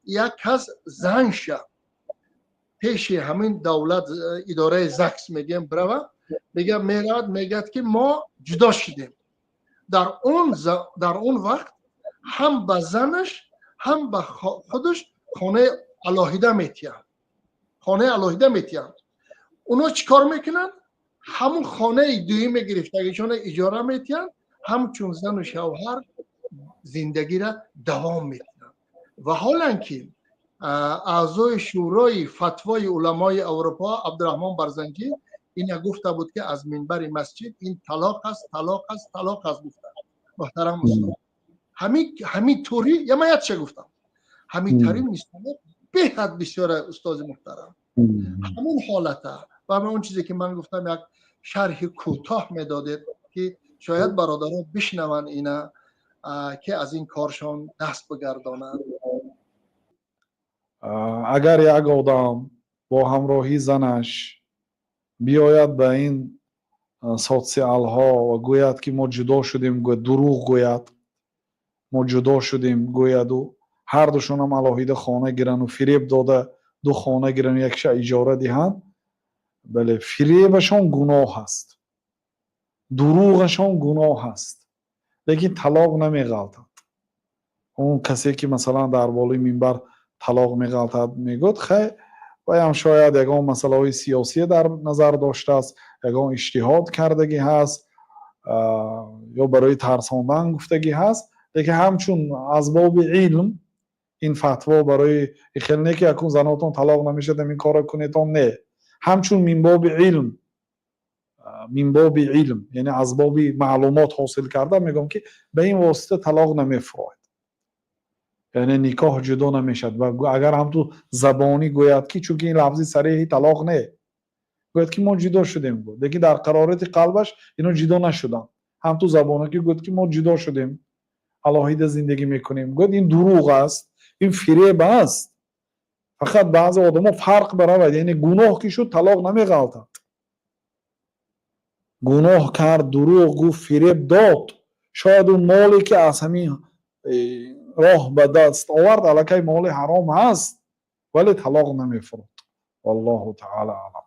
Як кас занша пеши ҳамин давлат, идораи ЗАГС мегӯям, бирава, мега, меравад, мегӯяд, ки мо ҷудо шудем. Дар он вақт ҳам ба занаш, ҳам ба худаш хонаи алоҳида метиҳанд, хонаи алоҳида метиҳанд. Оно чӣ кор мекунанд? Ҳамун хонаи дуюме гирифтагишона иҷора метиҳанд, ҳамчун зану шавҳар зиндагиро давом метиҳанд. Ва ҳолан ки аъзои шӯрои фатвои уламои Аврупо Абдураҳмон Барзанҷӣ ина гуфта буд, ки аз минбари масҷид ин талоқ аст, талоқ аст, талоқ аст гуфта. Муҳтарам устод, ҳамин тури я ман якча гуфтам, ҳамин тари мисоло беҳад бисёра. Устози муҳтарам, ҳамун ҳолата ва он чизе ки ман гуфтам, як шарҳи кӯтоҳ медодед, ки шояд бародарон бишнаванд ина, ки аз ин коршон даст бигардонанд. Агар як одам бо ҳамроҳии занаш биёяд ба ин социалҳо ва гӯяд, ки мо ҷудо шудем, дурӯғ гӯяд, мо ҷудо шудем гӯяду, ҳардушонам алоҳида хона гирану фиреб дода ду хона гирану якша иҷора диҳанд, бале, фиребашон гуноҳ аст, дурӯғашон гуноҳ аст, лекин талоқ намеғалтад. Он касе ки, масалан, дар болои минбар талоқ меғалтад мегӯяд, хай, ваям шояд ягон масъалаҳои сиёсие дар назар доштааст, ягон иҷтиҳод кардагӣ ҳаст ё барои тарсондан гуфтагӣ ҳаст. Лекин ҳамчун аз боби илм ин фатво барои хел не, ки акун занотон талоқ намешавад, ҳамин корро кунетон, не. Ҳамчун мин боби илм, мин боби илм, яъне аз боби маълумот ҳосил карда мегӯям, ки ба ин восита талоқ намефурояд, яъне никоҳ ҷудо намешавад. Ва агар ҳамту забонӣ гӯяд, ки чунки ин лафзи сареҳи талоқ не, гӯяд, ки мо ҷудо шудем, гӯяд, лекин дар қарорати қалбаш ино ҷудо нашуданд, ҳамту забона ки гӯяд, ки мо ҷудо шудем, алоҳида зиндагӣ мекунем, гӯяд, ин дурӯғ аст, ин фиреб аст. Фақат баъзе одамо фарқ баравад, яъне гуноҳ ки шуд, талоқ намеғалтад. Гуноҳ кард, дурӯғ гуфт, фиреб дод, шояд он моле ки аз ҳамин роҳ ба даст овард, аллакай моли ҳаром ҳаст, вале талоқ намефурод. Валлоҳу таала аълам.